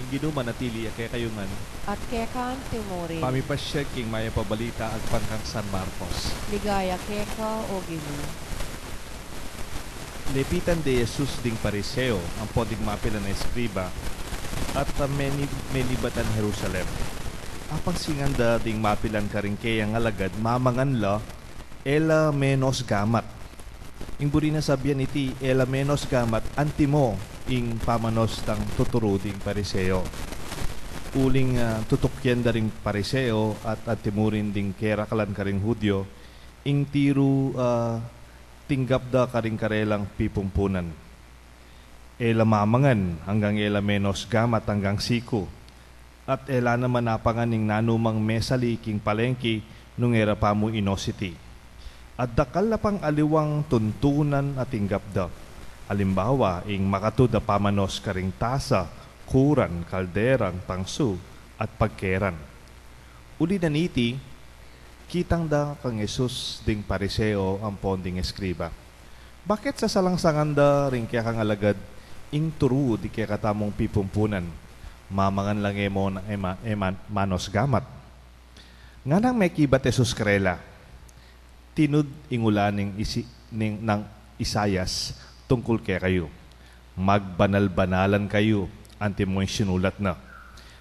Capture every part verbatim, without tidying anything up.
Ginu manatili ya kekayu ngan. At keka antimurin. Pamipasiag king Mayap a Balita agpang kang San Marcos. Ligaya keka, O Ginu. Lepitan de Jesus ding Pariseo ampon ding mapilan a eskriba, at, ah, meni-, menibatan Jerusalem. Apang singan da ding mapilan karing keyang alagad, mamangan la, e la menos gamat. Ing buri nang sabian iti, e la menos gamat, antimo ing pamanos dang tuturu ding Pariseo. Uling, ah, tutukyan da ring Pariseo at antimurin ding keraklan karing Judio, ing tiru, ah, tinggap da karing karelang pipumpunan. E la mamangan anggang e la menos gamat anggang siku, at e la naman apangan ing nanumang mesali king palengki nung e ra pa mu inos iti. At dakal la pang aliwang tuntunan a tinggap da. Alimbawa, ing makatud a pamanos karing tasa, kuran, kalderang, tangsu, at pagkeran. Uli na niti, kitang da kang Jesus ding Pariseo ampon ding eskriba. Bakit sasalangsangan da ring kekang alagad ing turu di kekatamung pipumpunan? Mamangan la nge mo na e ma-, e man-, manos gamat. Nganang mekibat Jesus karela, tinud ing ula ning isi-, ning, nang Isaias tungkul kekayu. Magbanal-banalan kayu, antimo ing sinulat na.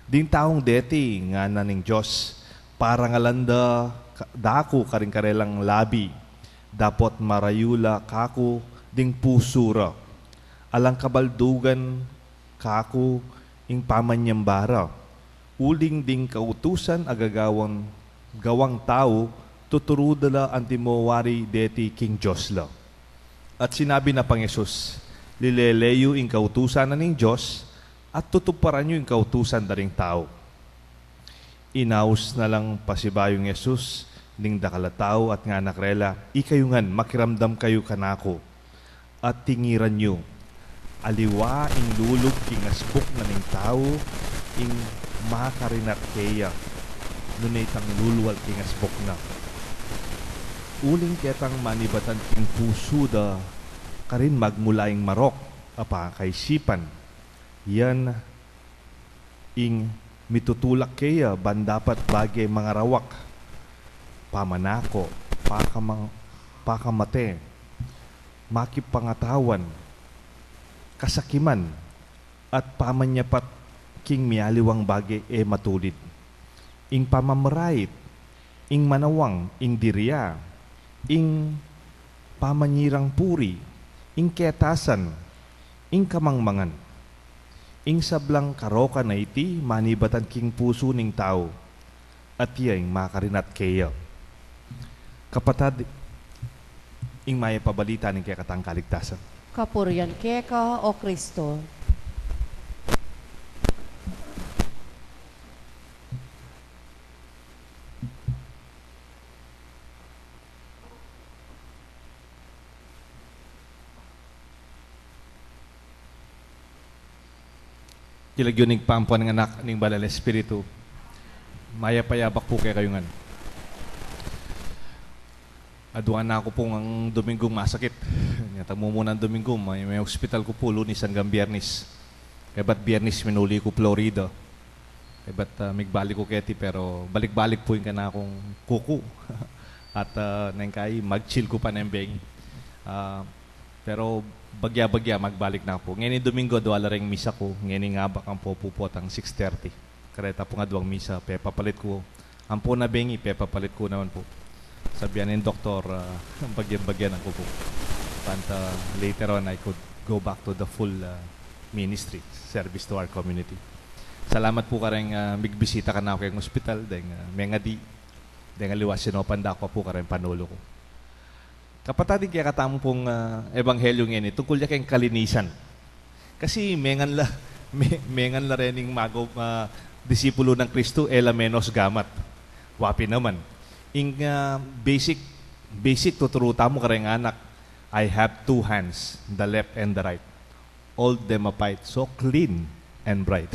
Ding taung deti, ngana ning Dios, parangalan da ka-, da ku karing karelang labi, dapot marayu la kaku ding pusu ra. Alang kabaldugan kaku ing pamanyamba ra. Uling ding kautusan a gagawang, gawang tau, tuturu da la antimo wari deti king Dios la. At sinabi na pang Jesus, lilele yu ing kautusan na ning Dios, at tutuparan yu ing kautusan da ring tau. Inaus na lang pasibayu ning Jesus ding dakal a tau at ngana karela, ikayu ngan, makiramdam kayu kanaku. At tingiran yu, aliwa ing lulub king asbuk na ning tau, ing makarinat keya, nune itang lulwal king asbuk na. Uling ketang manibatan king pusu da karin magmula ing marok a pakaisipan. Yan ing mitutulak keya ban dapat bage mangarawak, pamanako, pakamang-, pakamate, makipangatawan, kasakiman, at pamanyapat king mialiwang bage e matulid. Ing pamamarait, ing manawang, ing diria, ing pamanyirang puri, ing ketasan, ing kamangmangan. Ing sablang karokan a iti manibatan king pusu ning tau, at iya ing makarinat keya. Kapatad, ing mayap a balita ning kekatang kaligtasan. Kapurian keka, O Kristo. King lagyu ning Ibpa, ampo ning Anak, ning Banal a Espiritu. Mayap a yabak pu kekayu ngan. Adua na ku pu ngang Dominggung masakit. Nyata mu munang Domingo, me, me-ospital ku pu Lunes anggang Biernes. Kaybat Biernes minuli ku Florida. Kaybat, ah, migbalik ku keti, pero balik-balik pu ing kanakung kuku. At, ah, neng kai, mag-chill ku pa neng bengi. Ah, pero bagya-bagya, magbalik na pu. Ngeni Domingo, adua la reng misa ku. Ngeni ngabak ampo pu potang six thirty. Kareta pung aduang misa, pepapalit ku. Ampo na bengi, pepapalit ku naman pu. Sabian ning doktor, ah, bagyan-bagyan ku pu. Banta later on, I could go back to the full, ah, ministry, service to our community. Salamat pu kareng, ah, migbisita kanaku keng ospital, deng, ah, mengadi, deng aliwa sinopan da ku pu kareng panulu ku. Kapatad, ing kekatamu pung, ah, ebanghelyu ngeni, tungkul ya keng kalinisan. Kasi mengan la, me-, mengan la rening mago-, ah, disipulu nang Kristu, e la menos gamat. Wa pin naman. Ing, ah, basic, basic tuturu tamu kareng anak, "I have two hands, the left and the right. Hold them upright, so clean and bright."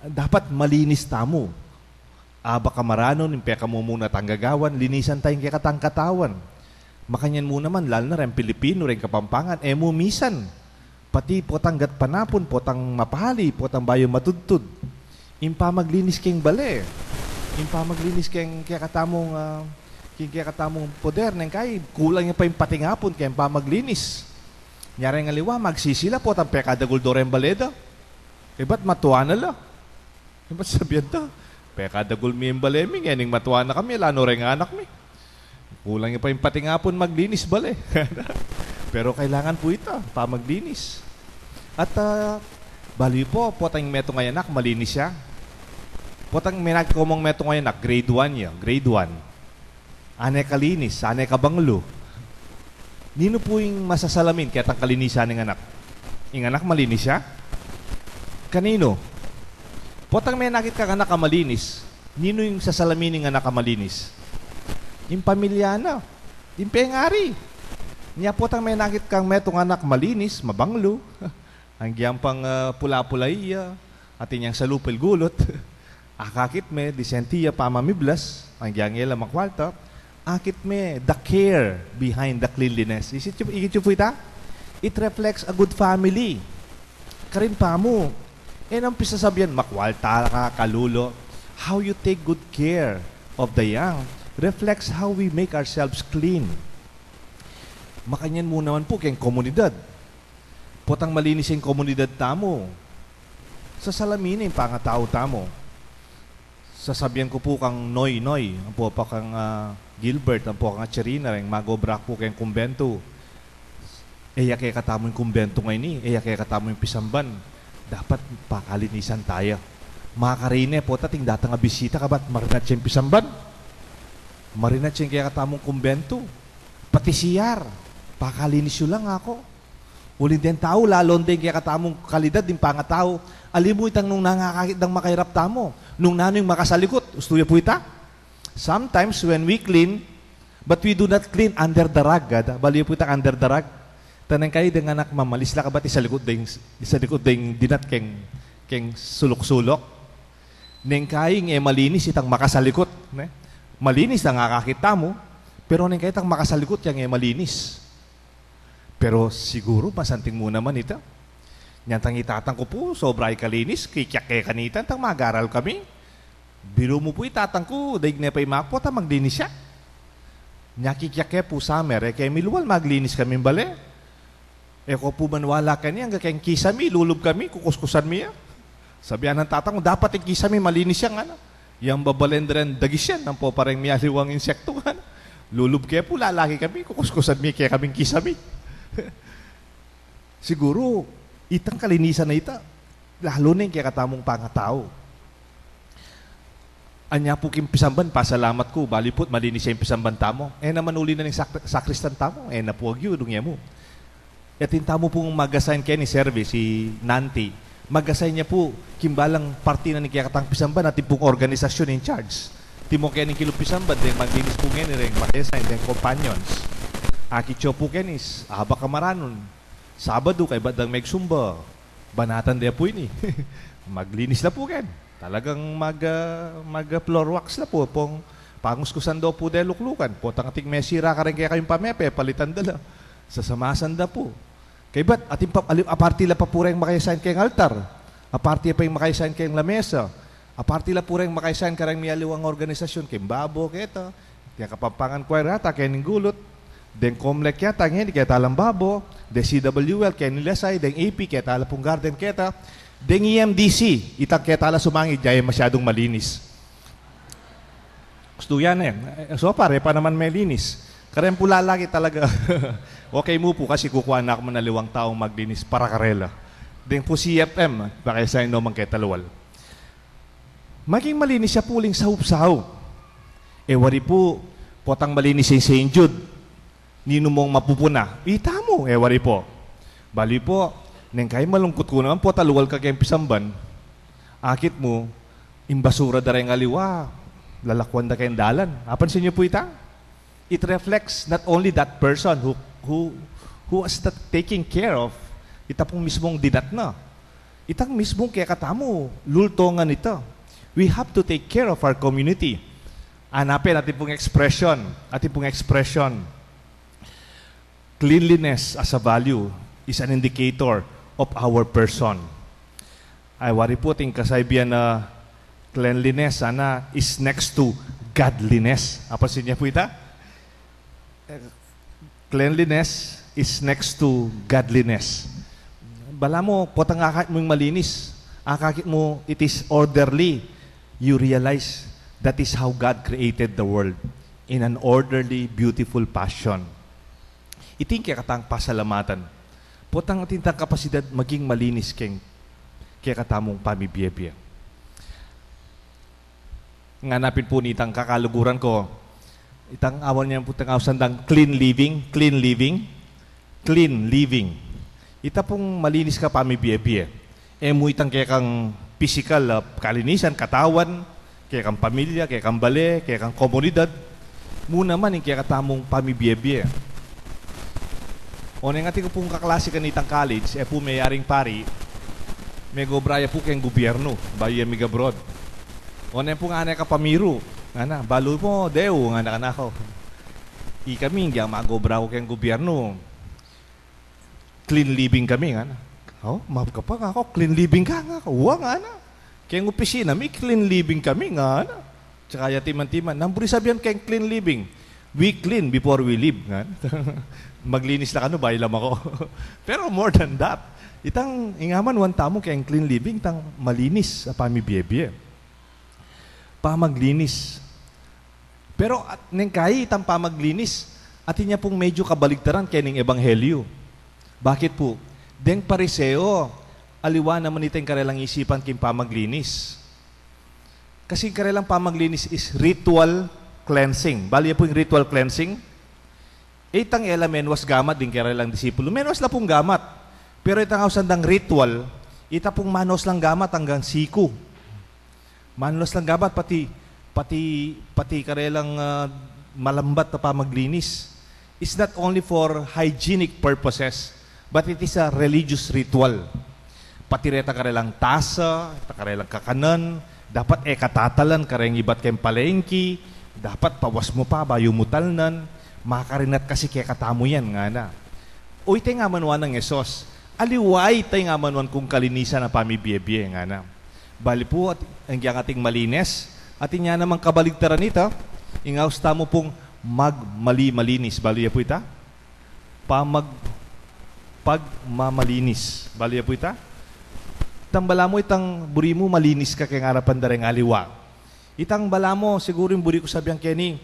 Dapat malinis tamu. Aba ka maranun ing pekamumuna tang gagawan, linisan ta ing kekatang katawan. Makanyan mu naman, lalu na reng Pilipinu, reng Kapampangan, e mu misan. Pati potang gatpanapun, potang mapali, potang bayu matudtud. Ing pamaglinis keng bale, ing pamaglinis keng kekatamung, ah, keng kekatamung poder, neng kai, kulang ya pa ing patingapun keng pamaglinis. Nyari ngan aliwa, magsisi la, potang pekadagul do reng bale da. Ibat matua na la. Ibat sabian da, pekadagul mi ing bale mi, ngening matua na kami, ala no reng anak mi. Kulang ya pa ing patingapun maglinis bale. Pero kailangan pu ita, pamaglinis. At, ah, balu yu pu, potang metung a anak, malinis ya. Potang menagkomong metung a anak, grade one ya, grade one. Ane kalinis, ane kabanglu. Ninu pu ing masasalamin ketang kalinisan ning anak? Ing anak malinis ya? Kaninu? Potang menakit kang anak a malinis, ninu ing sasalamin ning anak a malinis? Ing pamilya na, ing pengari. Nya potang menakit kang metung anak malinis, mabanglu, agyang pang, ah, pula-pula iya, atin yang salupil gulut. Akakit me, disente ya pamamiblas, agyang e la makwarta. Akit me, the care behind the cleanliness. Is it, ikit yu pu ita? It reflects a good family. Karin pa mu, e nang pisasabian, makwarta ka, kalulu. How you take good care of the young reflects how we make ourselves clean. Makanyan mu naman pu keng komunidad. Potang malinis ing komunidad tamu, sasalamin ne ing pangatau tamu. Sasabian ku pu kang Noy, Noy, ampo pa kang, ah, Gilbert, ampo kang Cherina, reng magobra ku pu keng kumbentu. E ya kekatamu ing kumbentu ngeni, e ya kekatamu ing pisamban. Dapat pakalinisan taya. Makarine, pota ating datang a bisita, kabat marinat ya ing pisamban. Marinat ya ing kekatamung kumbentu. Pati C R, pakalinis yu lang aku. Uling deng tau, lalu deng kekatamung kalidad ding pangatau, ali mu itang nung nangakakit dang makairap tamu, nung nanu ing makasalikut, ustu ya pu ita? Sometimes when we clean, but we do not clean under the rug, kada? Balu yu pu itang under the rug? Taneng kai deng anak mamalis la kabat isalikut deng, isalikut deng dinat keng, keng suluk-suluk. Neng kai ing e malinis itang makasalikut, ne? Malinis dang akakit tamu, pero neng kai itang makasalikut yang e malinis. Pero siguru masanting mu naman ita. Nyantang i tatang ku pu, sobra ya kalinis, kikyak ke kanita, nyantang mag-aral kami. Biru mu pu i tatang ku, daig ne pa imaku, pota maglinis ya. Nya kikyak ke pu summer, e ke milual, maglinis kaming bale. E ko pu maniwala keni, angga keng kisame, lulub kami, kukuskusan mi ya. Sabian nang tatang ku, dapat ing kisame malinis ya, ngana. Yang babalen da reng dagis yan, ampo pa reng mialiwang insektu, ngana. Lulub ke pu, lalaki kami, kukuskusan mi kekaming kisame. Siguru, itang kalinisan a ita, lalu ne ing kekatamung pangatau. Anya pu king pisamban, pasalamat ku, balu yu pu, malinis ya ing pisamban tamu. E naman uli na ning sak-, sakristan tamu, e na pu agyu, dung ya mu. Atin tamu pung mag-assign keni service, i Nanti. Mag-assign ya pu, king balang parti na ning kekatang pisamban, atin pung organisasyun in charge. Timok keni king lub pisamban, deng maglinis pu ngeni reng maka-assign, deng companions. Akit yu pu keni, s-, abak a maranun. Sabadu, kaybat dang megsumba, banatan de pu ini. Maglinis la pu ken. Talagang mag, ah, mag, ah, floor wax la pu, pung panguskusan da pu de luklukan. Potang ating mesira kareng kekayung pamepe, palitan da la. Sasamasan da pu. Kaybat, atin pa, ali-, aparti la pa pu reng maka-assign keng altar. Aparti pa ing maka-assign keng lamesa. Aparti la pu reng maka-assign kareng mialiwang organisasyun, keng babo, keta, keng Kapampangan Choir yata, keng ning gulut, deng Comlec yata, ngeni keta lang babo, deng C W L, keng ning lasay, deng A P, keta la pung garden, keta, deng E M D C, itang keta la sumangid, ya e masyadung malinis. Ustu yan e. So far, e pa naman melinis. Kareng pu lalaki talaga. Okay mu pu kasi kukua na ku man aliwang taung maglinis para karela. Deng pu C F M, baka sa ino mang ketalual. Maging malinis ya pu uling saup-saup. E wari pu, potang malinis ya ing Saint Jude, ninu mung mapupuna? Ita mu, e wari pu. Balu yu pu, neng kai malungkut ku naman, pota lual ka keng pisamban. Akit mu, ing basura da reng aliwa, lalakwan da keng dalan. Apansin yu pu ita? It reflects not only that person who, who, who was not taking care of, ita pung mismung dinat na. Itang mismung kekatamu, lultungan ita. We have to take care of our community. Anapin, atin pung expression, atin pung expression. Cleanliness as a value is an indicator of our person. Ay, wari pu, atin kasaybian na Cleanliness, ana, is next to godliness. Apansin ye pu ita? Cleanliness is next to godliness. Balamu, potang akakit mung malinis, akakit mu it is orderly, you realize that is how God created the world, in an orderly, beautiful fashion. Iti ing kekatang pasalamatan. Potang atin tang kapasidad maging malinis keng kekatamung pamibie-bie. Ngana pin pu nitang kakaluguran ku, itang awan yang pu itang ausan dang clean living, clean living, clean living. Ita pung malinis ka pamibie-bie. E mu itang kekang pisikal, ah, kalinisan, katawan, kekang pamilya, kekang bale, kekang komunidad. Mu naman ing kekatamung pamibie-bie. Oneng atin ku pung kaklase kanitang college, e pu meyaring pari, megobra ya pu keng gubyernu, bayu ya mig-abroad. Oneng pu ngana e kapamiru, ngana, balu mu, deu, ngana kanaku. Ikami, ing magobra ku keng gubyernu, clean living kami, ngana. O, maap ka pa, ngaku, clean living ka, ngaku. Wa, ngana. Keng opisina mi, clean living kami, ngana. Tsaka ya timan-timan, nanu buri sabian keng clean living? We clean before we leave, ngana. Maglinis la kanu bayu la mako. Pero more than that, itang ing amanuan tamu keng clean living, itang malinis a pamibie-bie. Pamaglinis. Pero at, neng kai itang pamaglinis, atin ya pung medyu kabaligtaran keng ebanghelyu. Bakit pu? Deng Pariseo, aliwa naman ita ing karelang isipan king pamaglinis. Kasi ing karelang pamaglinis is ritual cleansing. Balu ye pu ing ritual cleansing? Itang e la menuas gamat ding karelang disipulu. Menuas la pung gamat. Pero itang ausan dang ritual, ita pung manuas lang gamat anggang siku. Manuas lang gamat, pati, pati, pati karelang, ah, malambat a pamaglinis. It's not only for hygienic purposes, but it is a religious ritual. Pati reta karelang tasa, reta karelang kakanan, dapat e katatalan kareng ibat keng palengki, dapat pawas mu pa bayu mu talnan, makarinat kasi kekatamu yan, ngana. O ita ing amanuan nang Jesus, aliwa ita ing amanuan kung kalinisan a pamibie-bie, ngana. Bali pu, at, agyang ating malinis, atin ya namang kabaligtaran nita, ing aus tamu pung magmali-malinis. Balu ye pu ita? Pamag-, pagmamalinis. Balu ye pu ita? Itang balamu, itang buri mu malinis ka keng arapan da reng aliwa. Itang balamu, siguru ing buri ku sabian keni,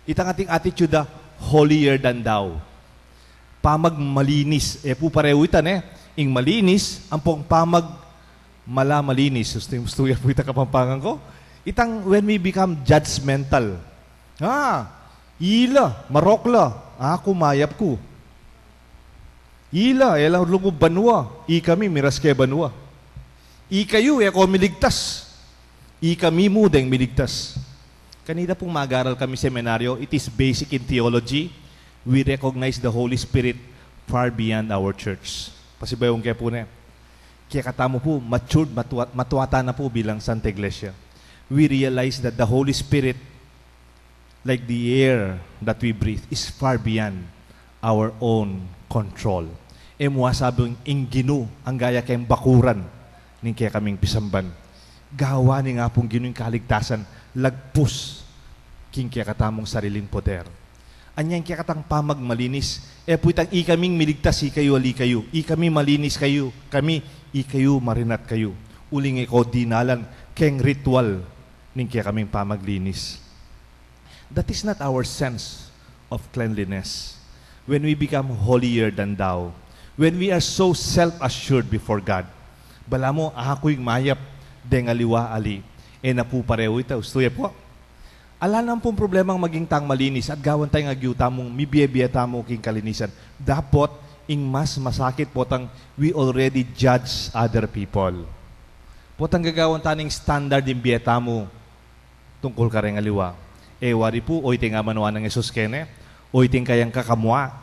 itang ating attitude a holier than thou. Pamagmalinis. E pu parehu ita, ne? Ing malinis, ampong pamagmala-malinis. Gustu, gustu ya pu ita Kapampangan ku. Itang when we become judgmental. Ah, ila, marok la, aku mayap ku. Ila, e la lungub banua, ikami miras ke banua. Ikayu, e ko miligtas. Ikami mu deng miligtas. Kanita pung mag-aral kami seminaryo, it is basic in theology. We recognize the Holy Spirit far beyond our church. Pasibayung ke pu ne. Kekatamu pu, matured, matua-, matua ta na pu bilang Santa Iglesia. We realize that the Holy Spirit, like the air that we breathe, is far beyond our own control. E mu asabing ing Ginu, anggaya keng bakuran ning kekaming pisamban. Gawa ning Apung Ginu ing kaligtasan, lagpus king kekatamung sariling poder. Anya ing kekatang pamagmalinis, e pu itang ikaming miligtas, ikayu ali kayu, ikami malinis kayu, kami, ikayu marinat kayu. Uling e ko dinalan keng ritual ning kekaming pamaglinis. That is not our sense of cleanliness. When we become holier than thou, when we are so self-assured before God, balamu, aku ing mayap deng aliwa ali, e na pu parehu ita, gustu ye pu. Ala naman pung problemang maging tang malinis at gawan tayang agyu tamung mibie-bie tamu king kalinisan. Dapot, ing mas masakit potang we already judge other people. Potang gagawan ta ning standard ing bie tamu tungkul kareng aliwa. E wari pu, o ita ing amanuan nang Jesus kene, o ita ing kayang kakamua.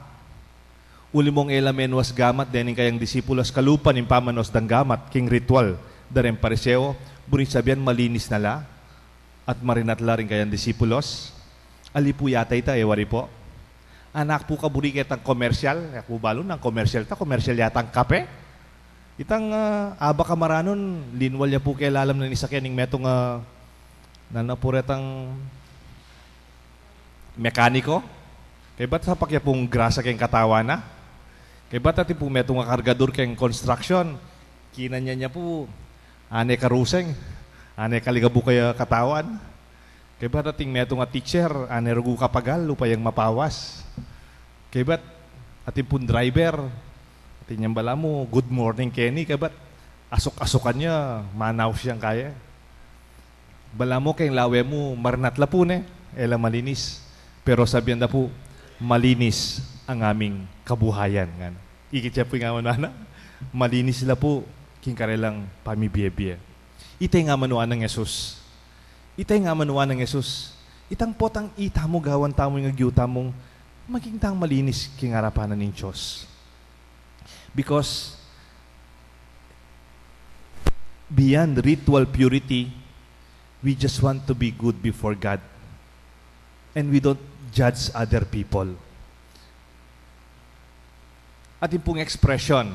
Uli mong e la menuas gamat dening kayang disipulos kalupa ning pamanuas dang gamat king ritual da reng Pariseo, buri sabian malinis na la at marinat la ring kayang disipulos. Ali pu yata ita, e wari pu. Anak pu kaburi ketang komersyal, e ku balu nang komersyal ta, komersyal yatang kape. Itang, ah, Abaca Maranun, linwal ya pu keng lalam na ning sakyan ning metung, ah, Nanu pu retang mekaniko? Kaybat sapakya pung grasa keng katawan na. Kaybat atin pung metung a kargadur keng construction. Kinanyan ya pu, ane karuseng, ane kaligabuk ya katawan. Kaybat atin metung a teacher, ane rugu kapagal, upayang mapawas. Kaybat atin pung driver, atin yang balamu, "Good morning, Kenny." Kaybat asuk-asukan ya, manaus yang kaya. Balamu keng lawe mu, maranat la pu ne, e la malinis. Pero sabian da pu, "Malinis ang aming kabuhayan." Ngan. Ikit ya pu ing amanu na, malinis la pu king karelang pamibie-bie. Ita ing amanu nang Jesus. Ita ing amanu nang Jesus. Itang potang ita mu, gawan tamu ing agyu tamung maging tang malinis king arapan na ning Dios. Because beyond ritual purity, we just want to be good before God. And we don't judge other people. Atin pung expression,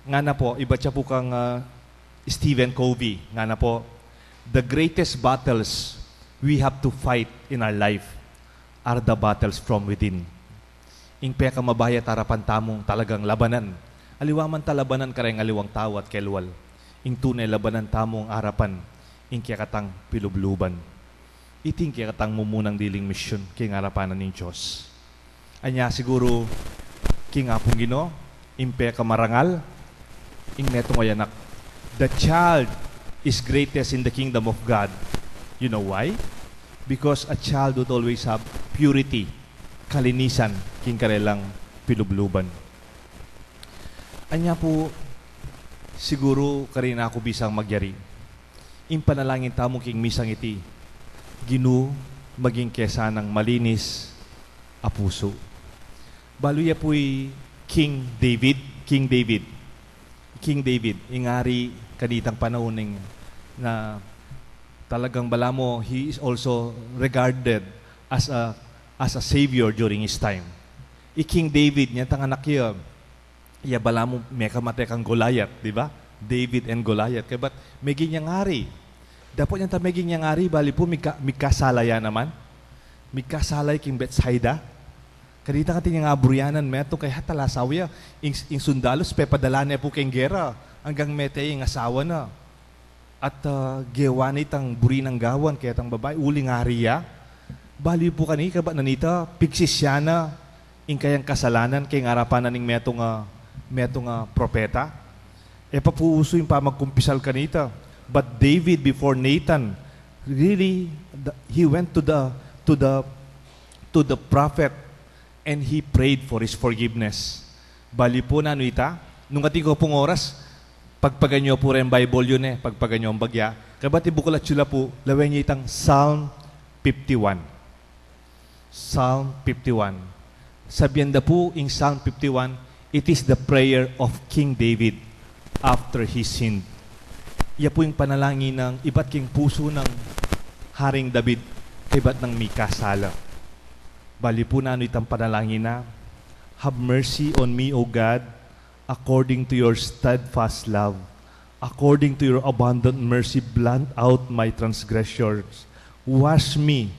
ngana pu, ibat ya pu kang, ah, Stephen Covey, ngana pu, "The greatest battles we have to fight in our life are the battles from within." Ing pekamabayat a arapan tamung talagang labanan. Aliwa man ta labanan kareng aliwang tau at kelwal. Ing tune labanan tamung arapan, ing kekatang pilubluban. Iti ing kekatang mumunang diling misyun king arapan na ning Dios. Anya siguru, king Apung Ginu, ing pekamarangal, ing metung a anak. The child is greatest in the kingdom of God. You know why? Because a child would always have purity, kalinisan, king karelang pilubluban. Anya pu, siguru karin aku bisang magyari. Ing panalangin tamu king misang iti, Ginu, maging ke sanang malinis a pusu. Balu ya pu i King David, King David, King David, ing ari kanitang panaun ning na talagang balamu, he is also regarded as a, as a savior during his time. I King David, nya tang anak ya, ya balamu mekamate kang Goliath, di ba? David and Goliath. Kaybat meging yang ari. Dapot nya ta meging yang ari, bali pu mika-, mikasala ya naman. Mikasala ya king Bethsaida. Kanita atin yang aburianan metung kaya talasaw ya. Ing, ing sundalus, pepadala ne pu keng gera. Anggang mete ya ing asawa na. At, ah, gewa ne itang buri nang gawan ketang babai, uling ari ya. Bali pu kani, kaybat na nita, pigsisya na ing kayang kasalanan keng arapan na ning metung a, metung a propeta. E pa pu usu ing pamagkumpisal kanita. But David before Nathan, really, the, he went to the, to the, to the prophet and he prayed for his forgiveness. Bali pu nanu ita, nung atin ko pung oras, pagpagan yu pu reng Bible yu ne, pagpagan yu ang bagya. Kaybat ibukulat yu la pu, lawen yu itang Psalm fifty-one. Psalm fifty-one. Sabian da pu ing Psalm fifty-one, it is the prayer of King David after he sinned. Ya pu ing panalangin nang ibat king pusu nang Haring David kaybat nang mikasala. Bali pu nanu itang panalangin na, "Have mercy on me, O God, according to your steadfast love, according to your abundant mercy, blot out my transgressions. Wash me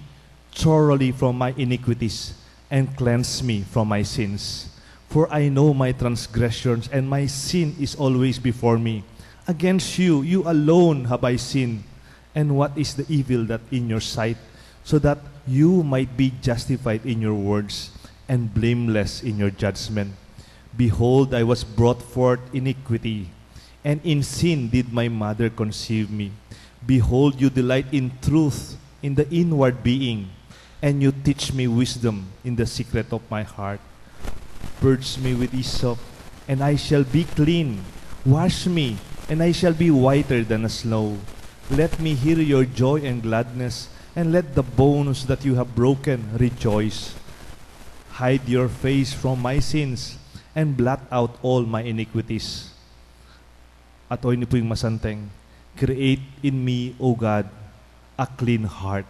thoroughly from my iniquities and cleanse me from my sins. For I know my transgressions, and my sin is always before me. Against you, you alone have I sinned, and what is the evil that in your sight, so that you might be justified in your words and blameless in your judgment? Behold, I was brought forth iniquity, and in sin did my mother conceive me. Behold, you delight in truth in the inward being, and you teach me wisdom in the secret of my heart. Purge me with hyssop, and I shall be clean. Wash me, and I shall be whiter than a snow. Let me hear your joy and gladness, and let the bones that you have broken rejoice. Hide your face from my sins, and blot out all my iniquities." At oyni pu ing masanteng, "Create in me, O God, a clean heart,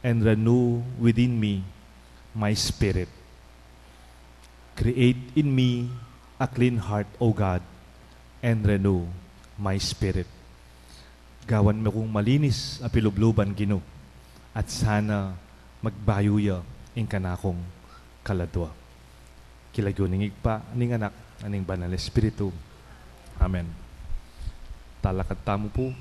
and renew within me my spirit." Create in me a clean heart, O God, and renew my spirit. Gawan mu kung malinis a pilubluban, Ginu, at sana magbayu ya ing kanakung kaladua. King lagyu ning Ibpa, ning Anak, at ning Banal Espiritu. Amen. Talakad tamu pu